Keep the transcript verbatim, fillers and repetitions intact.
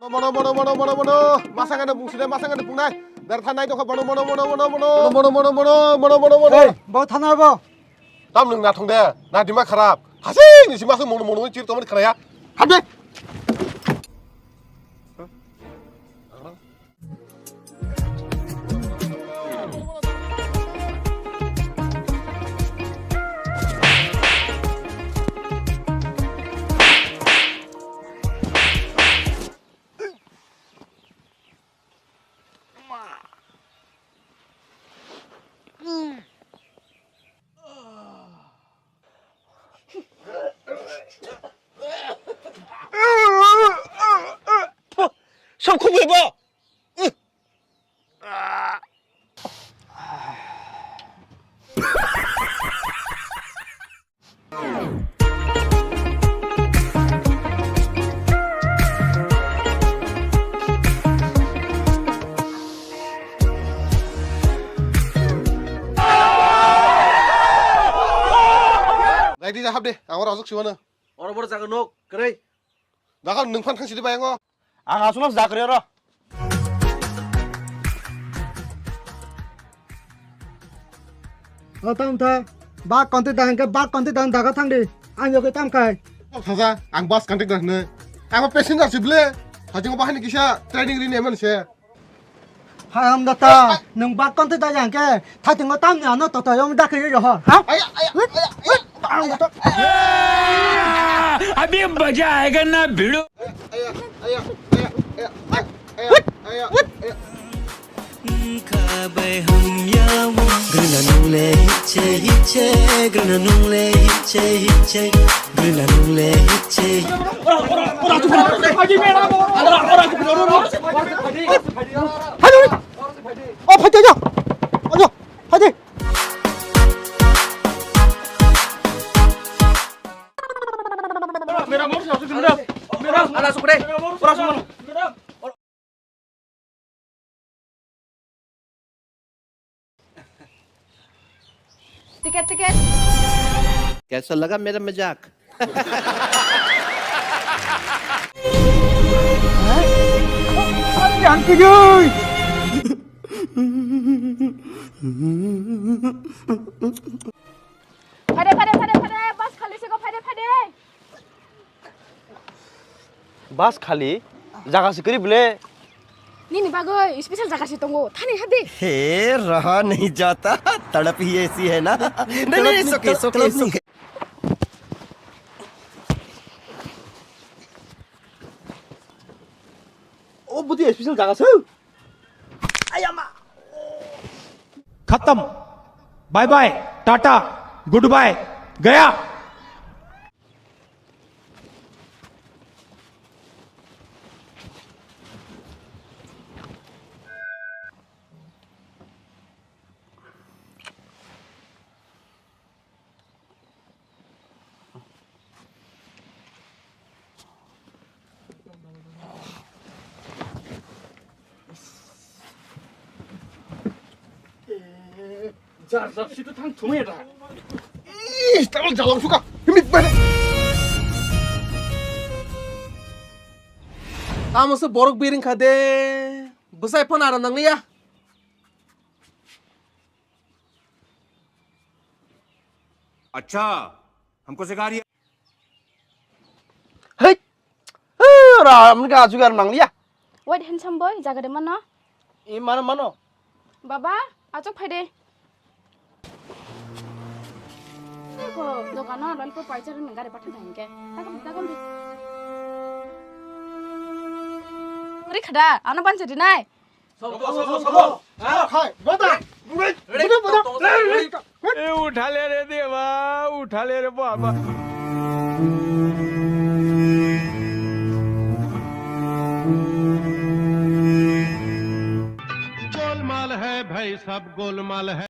Mono, mono, mono, mono, mono. Masa ngana bung sida, masa ngana bung nai. Dar thanai tokha, mono, mono, mono, mono, mono. Mono, mono, mono, mono, mono, mono, mono. Hey, bo thana bo. Tam nung nathong de, na dima kharap. Hasi ni si masa mono, mono, chir tomani kharaya. Hade. Sob khum bo. Naidi, hap de, ang oro aswk siwano. Oro boro jaga nok, kwrwi. Jaga nwng phan thang sidi bai ango. Ang aswkno jaga kwrwi oro. O tamo tha, bak contact da hwnkhe bak contact da daga thang di. Ang yokhe tam khai. Thaja, ang bus conductor hwnwi. Ang passenger si ble. Hajingo bahai ni kisa training rini eman se. Haram data, nwng bak konti da jang ke, thatingo tamni ano toto yong da khe yo ho, ha? Aya, aya, aya, aya. Ang to. अभी मजा आएगा ना भिड़ू। Aya, aya, aya, aya, aya, aya, aya, aya. Khabai hamya wo. Grina nungle hiche hiche, grina nungle hiche hiche. Grina nungle hiche. Hadi, hadi. O, hadi, hadi. Hadi. Ala sukre. Ora sumano. Ticket, ticket. कैसा लगा मेरा मजाक? Phai de, phai de, phai de, phai de, bus khali se go, phai de, phai de. Bus khali, jaga se kwrwi bole. Nini bagwi special jaga se tongo, thani hadi. हे, रहा नहीं जाता, तड़प ही ऐसी है ना। नहीं, नहीं, it's okay, it's okay, it's okay. O, budi special jaga se. खत्म। Bye bye, tata, good bye, गया। Jar jar situ thang thumai da. Ih, tamo jalang suka. Himit bana. Tamo se borok biring kha de. Bwsai phone aro nangliya. अच्छा, हमको सिखा रही है। Hei. Ora amni ga ajugar mangliya. Wait, handsome boy, jaga de mano. I mano mano. Baba, achuk phai de. Ko dogano lollipop paicharni gari pathai thangke. Takam, takam di. Ri khada, ano banjari nai. Sabo, sabo, sabo. Hai, bota. Bota, bota. ए उठा ले रे देवा, उठा ले रे बाबा। गोलमाल है भाई, सब गोलमाल है।